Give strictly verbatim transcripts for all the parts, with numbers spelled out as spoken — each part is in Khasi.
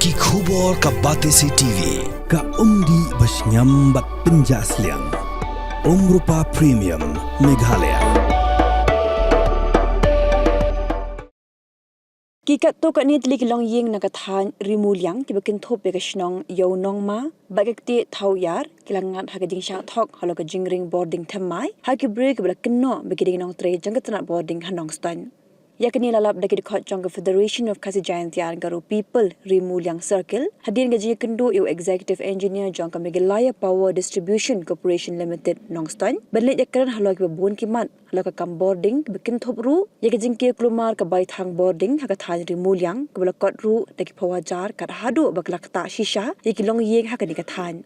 Ki khubor ka Batesi T V, ka umdih ba shngiam bad pynjah sliang. Umrupa Premium, Meghalaya. Ki katto katne tylli ki longïing na ka thaiñ Rimuliang kiba kynthup ïa ka shnong Ïew Nongma bad ka ktieh Thawiar ki la ngat ha ka jingshah thok halor ka jingring bording thymmai ha ki briew kiba la kynnoh ba ki dei ki nongtrei jong ka tnat bording ha Nongstoiñ. Ïa kane la lap da ki dkhot jong ka Federation of Khasi Jaintia and Garo People Rimuliang Circle hadien ka jingïakynduh ïa u Executive Engineer jong ka Meghalaya Power Distribution Corporation Limited Nongstoiñ ban leit ïakren halor kiba bun ki mat halor ka kam bording kiba kynthup ruh ïa ka jingkiew kulmar ka baithang bording ha ka thaiñ Rimuliang kaba la kot ruh da ki phew hajar kat haduh ba ka la ktah shisha ïa ki longïing ha kane ka thaiñ.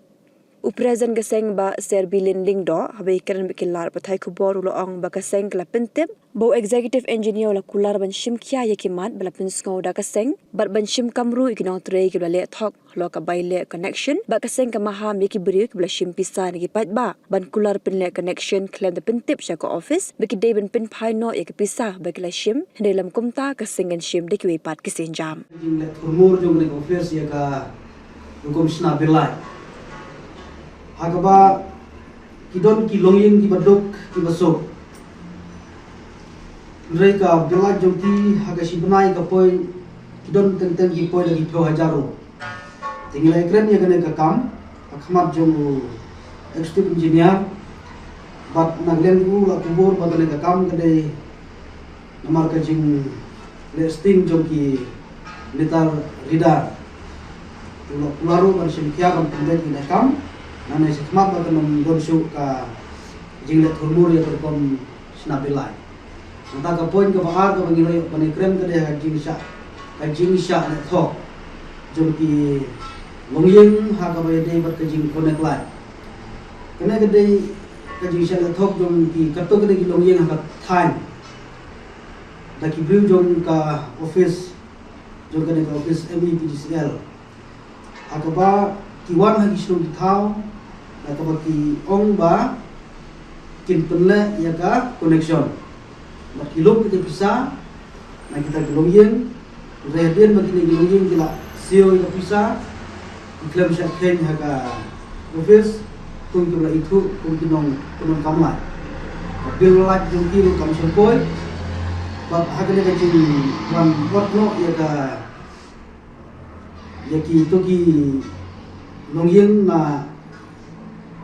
U President ka seng Bah Serbilin Lyngdoh haba ïakren bad ki lad pathai khubor u la ong ba ka seng ka la pyntip ba u Executive Engineer u la kular ban shim khia ïa ki mat ba la pynsngew da ka seng bad ban shim kam ruh ïa ki nongtrei kiba la leh thok halor ka bai leh connection bad ka seng ka maham ïa ki briew kiba la shim pisa na ki paidbah ban kular pynleh connection khlem da pyntip sha ka office ba ki dei ban pynphai noh ïa ka pisa ba ki la shim, hynrei lym kumta ka seng kan shim da kiwei pat ki sienjam. Jingleh thurmur jong kane ka office ïa ka rukom shna bill light ha kaba ki don ki longïing kiba duk kiba suk. Hynrei ka bill light jong ki ha ka shi bnai ka poi, ki don teng teng ki poi da ki phew hajar ruh. Te ngi la ïakren ïa kane ka kam ha khmat jong u Executive Engineer bad na ka liang u la kubur ba kane ka kam ka dei namar ka jingleh sting jong ki meter reader. U la kular ruh ban shim khia ban pynbeit ïa kane ka kam, nangne shakhmat ba kan ym don shuh ka jingleh thurmur ïa ka rukom shna bill light. Nangta ka point kaba ar kaba ngi la ïoh ban ïakren ka dei ka jingshah, ka jingshah leh thok jong ki longïing ha kaba ïadei bad ka jingconnect light. Kane ka dei ka jingshah leh thok jong ki katto katne ki longïing ha ka thaiñ da ki briew jong ka office, jong kane ka office M E P D C L. Ha kaba ki wan ha ki shnong ki thaw, ha kaba ki ong ba kin pynleh ïa ka connection. Bad ki lum kita ki pisa na kita ki longïing, hynrei hadien ba kine ki longïing ki la siew ïa ka pisa, ki khlem shah kheiñ ha ka office kum kiba la ithuh kum ki nong, ki nongkam light. Ka bill light jong ki ruh kam shym poi. Bad ha kane ka jingwan wad noh ïa ka ïa kito ki longïing na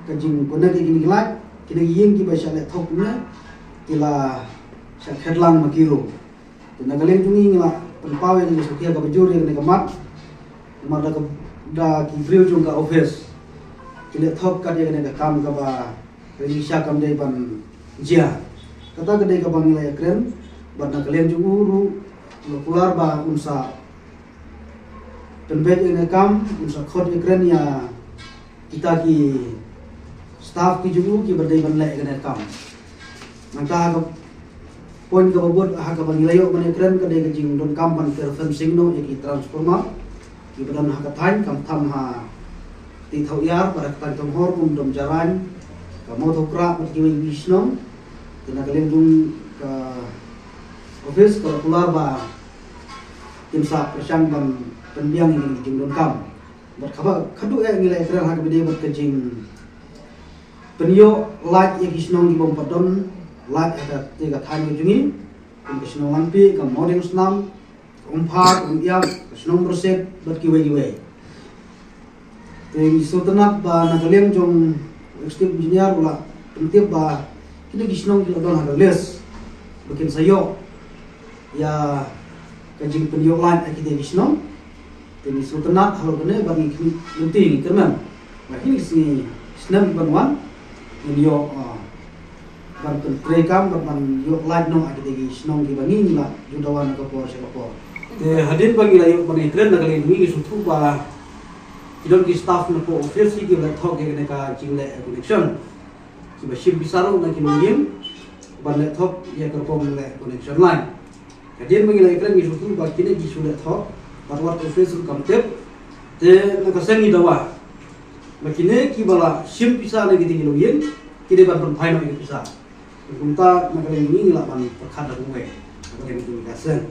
ka jingconnect ïa kine ki light, kine ki ïing kiba shah leh thok ne ki la shah khet lang ma ki ruh. Te na ka liang jong ngi ngi la pynpaw ïa ka jingsngewkhia kaba jur ïa kane ka mat. Namar da ka, da ki briew jong ka office ki leh thok kat ïa kane ka kam kaba ka jingshisha kam dei ban jia. Kata ka dei kaba ngi la ïakren bad na ka liang jong u ruh u la kular ba un sa pynbeit ïa kane ka kam, un sa khot ïakren ïa kita ki staff ki jong u kiba dei ban leh ïa kane ka kam. Nangta ha ka point kaba bud ha kaba ngi la ïoh ban ïakren ka dei ka jingdonkam ban fer fencing noh ïa ki transformer kiba don ha ka thaiñ, khamtam ha Tih Thawiar bad ha ka thaiñ Tonghor kum Dom Jarain, ka Mawthaw Krah bad kiwei ki shnong. Te na ka liang jong ka office ka la kular ba kin sa pyrshang ban pynbiang ïa kine ki jingdonkam. Bad kaba khadduh eh ngi la ïakren ha kaba ïadei bad ka jingpynïoh light ïa ki shnong ki bym pat don light ha kata ka thaiñ ka jong ngi, kum ka shnong Langpih, ka Mawdiangsnam, ka Umphar, ka Umïap, ka shnong Myrsiet bad kiwei kiwei. Te ngi sngewtynnat ba na ka liang jong u Executive Engineer u la pyntip ba kine ki shnong ki la don ha ka list ba kin sa ïoh ïa ka jingpynïoh light ha kine ki shnong. Te ngi sngewtynnat halor kane bad ngi kynti, ngi kyrmen ba kine ki sngi snem ban wan ngin ïoh, ah, ban pyntreikam bad ban ïoh light noh ha kine ki shnong kiba ngi la ju dawa na ka por sha ka por. Te hadien ba ngi la ïoh ban ïakren na ka liang ngi, ngi sngewthuh ba ki don ki staff na ka office ki la thok ïa kane ka jingleh connection. Kiba shim pisa ruh na ki longïing ban leh thok ïa ka rukom leh connection line. Hadien ba ngi la ïakren ngi sngewthuh ba kine ki shu leh thok bad wat office ruh kam tip. Te na ka seng ngi dawa ba kine kiba la shim pisa na kine ki longïing ki dei ban pynphai noh ïa ki pisa. Kumta na ka liang ngi ngi lah ban pyrkhat da kumwei na ka liang ngi ka seng.